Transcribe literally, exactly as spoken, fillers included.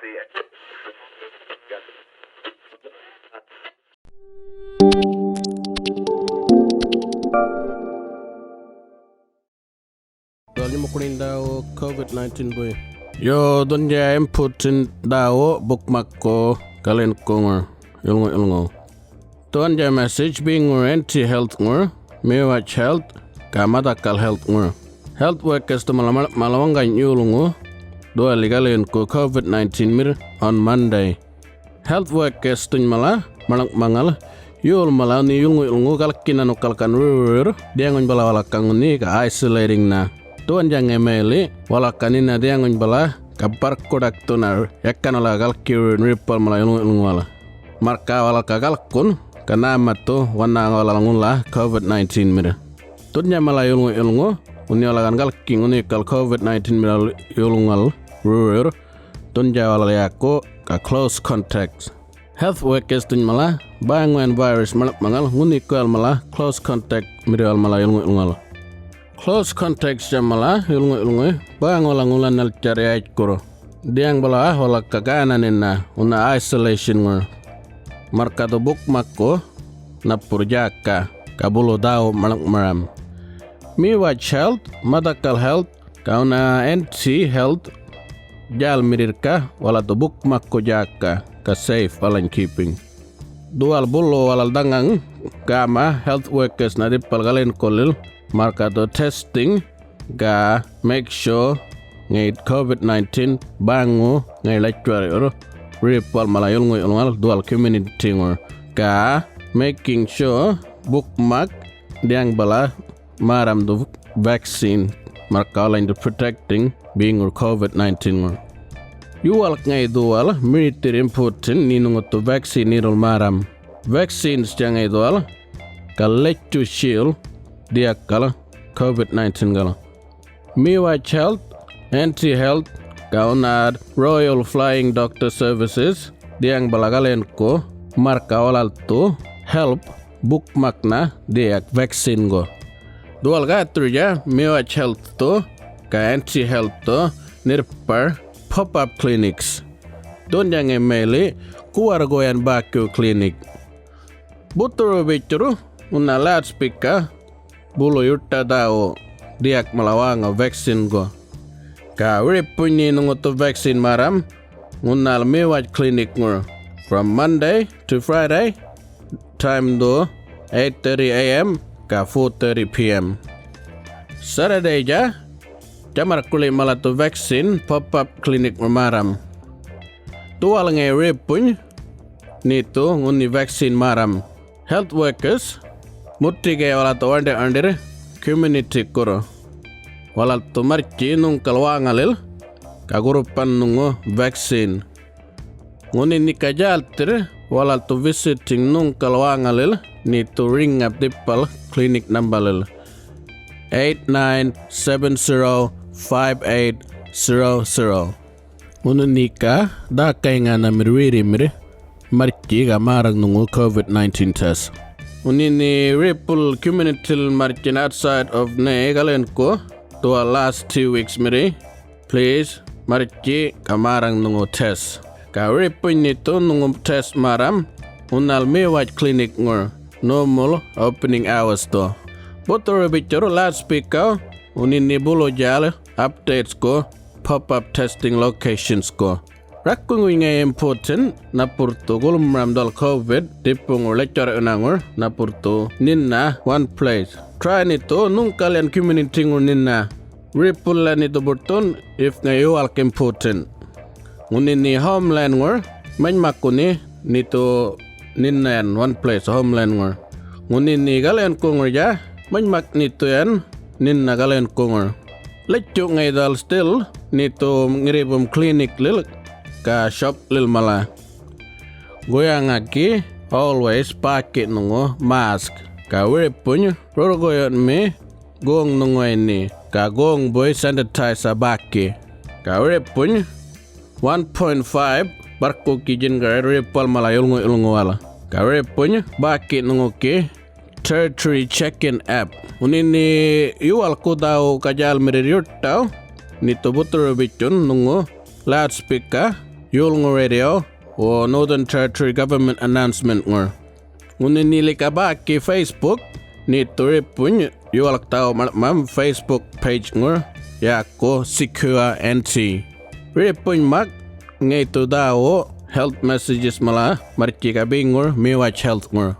Dhuwal nyumukuṉin dhäwu covid nineteen buy. Yo, dhuwandja important dhäwu bukmakku galinkuŋur yulŋu-yulŋu. Dhuwandja message beŋur anti-health-ŋur, Miwaj Health, ga Madhakal Health-ŋur. Health workers-thu mala maḻŋ-, mala waŋgany yolŋu, dhuwali galinku covid nineteen-mirr on Monday. Health workers-thuny mala maḻŋ'maŋal yol mala ŋunhi yulŋu-yulŋu galkinanukal gan ruruyurr, dhiyaŋuny bala walaka ŋunhi ga isolating-na. Dhuwandja ŋayi mayli walaka nina dhiyaŋuny bala ga barrkuḏakthuna yakan bala galkiwurr ripal mala yulŋu-yulŋuwal. Marrka walal ga galkun ga nhämathu wanha walal ŋula covid nineteen-mirr. Dhuwandja mala yulŋu-yulŋu ŋunhi walal gan galkiŋ ŋunhikal covid nineteen-mirr yulŋuwal ruruyurr, dhuwandja walal yäku ga close contacts. Health workers-thuny mala bäyŋuyan virus maḻŋ'maŋal ŋunhikuyal mala close contact-mirriwal mala yulŋu-yulŋuwal. Close contacts-tja mala yulŋu-yulŋuy bäyŋu walal ŋula nhaltjarr yätjkurr. Dhiyaŋ bala walaka gänaninna ŋunha isolation-ŋur. Marrkathu bukmakku napurr djäka ga bulu dhäwu maḻŋ'maram. Miwaj Health, Madhakal Health, ga ŋunha N C Health djälmirrirrka walathu bukmakku djäka ga safe balany keeping. Dhuwal bulu walal dhaŋaŋ gäma health workers-na dhipal galinkulil marrkathu testing ga make sure ŋayit covid nineteen bäyŋu ŋayi ḻatjuwarr'yurr ripal mala yulŋu-yulŋuwal dhuwal community-ŋur ga making sure bukmak dhiyaŋ bala märramdhu vaccine marrka walalany protecting beŋur covid nineteen-ŋur. Yuwalk ŋayi dhuwal mirithirr important nhinŋuthu vaccine yirrul märram. Vaccines-tja ŋayi dhuwal ga latjuwa shiil dhiyakal covid nineteen-kal. Miwaj Health, N C Health, ga ŋunha Royal Flying Doctor Services dhiyaŋ bala galinku marrka walalthu help bukmakna dhiyak vaccine-gu. Dhuwal gätthurrnydja Miwaj Health-thu ga N C Health-thu nhirrpar pop-up clinics. Dhuwandja ŋayi mayli guwarrgu yan bäkiw clinic. Buthuru bitjurr ŋunha loudspeaker bulu yuṯa dhäwu dhiyak mala wäŋa vaccine-gu. Ga wiripuny nhinŋuthu vaccine märram ŋunhal Miwaj clinic-ŋur from Monday to Friday, time-dhu eight thirty A M ga four thirty P M. Saturday-dja djamarrkuḻi malathu vaccine pop-up clinic-ŋur märram. Dhuwal ŋayi wiripuny nhethu ŋunhi vaccine märram. Health workers mutthikiya walathu waṉḏi-waṉḏirr community-kurr. Walalthu marrtji nhuŋgal wäŋalil ga gurrupan nhuŋu vaccine. Ŋunhi nhika djälthirr walalthu visiting nhuŋgal wäŋalil nhethu riŋap dhipal clinic nambalil eight nine seven zero five eight zero zero. Ŋunhi nhika dhäkayŋanamirr wirrimirr marrtji ga märraŋ nhuŋu covid nineteen test. Ŋunhi nhe ripul community-l marrtjin outside of nhe galinku dhuwal last two weeks-mirri, please marrtji ga märraŋ nhuŋu test. Ga wiripuny nhethu nhuŋu test märram ŋunhal Miwaj clinic-ŋur normal opening hours-thu. Buthuru bitjurr loudspeaker ŋunhi nhe bulu djäl updates-ku pop-up testing locations-ku. Rakkuŋuny ŋayi important napurrthu gulmaram dhuwal covid ḏipuŋur ḻatjuwarr'yunaŋur napurrthu nhinna one place. Try nhethu nhuŋgal yan community-ŋur nhinna. Ripulila nhethu burrthun if ŋayi yuwalk important. Ŋunhi nhe homeland-ŋur manymakku nhe nhethu nhinna yan one place homeland-ŋur. Ŋunhi nhe galinkuŋurrnydja manymak nhethu yan nhinna galinkuŋur. Ḻatjuꞌ ŋayi dhuwal still nhethu ŋirribum clinic-lil ga shop-lil mala. Guyaŋaki always bäki nhuŋu mask ga wiripuny rurrguyunmi goŋ nhuŋuwaynhi ga goŋbuy sanitizer bäki. Ga wiripuny one point five barrkuki djingaryirr ripal mala yulŋu-yulŋuwal. Ga wiripuny bäki nhuŋuki Territory Check-in app. Ŋunhi nhe yuwalk dhäwu ga djälmirrirr yuṯaw, nhethu buthuru bitjun nhuŋu loudspeaker Yolŋu Radio, wo Northern Territory Government announcement-ŋur. Ŋunhi nyi lika bäki Facebook, nyi dhuripuny yuwalk dhaw maḻŋ'mam Facebook page-ŋur, yäku Secure N C. Wiripuny mak, ŋayi dhu dhäwu health messages mala marrtjika beŋur Miwatch Health-ŋur.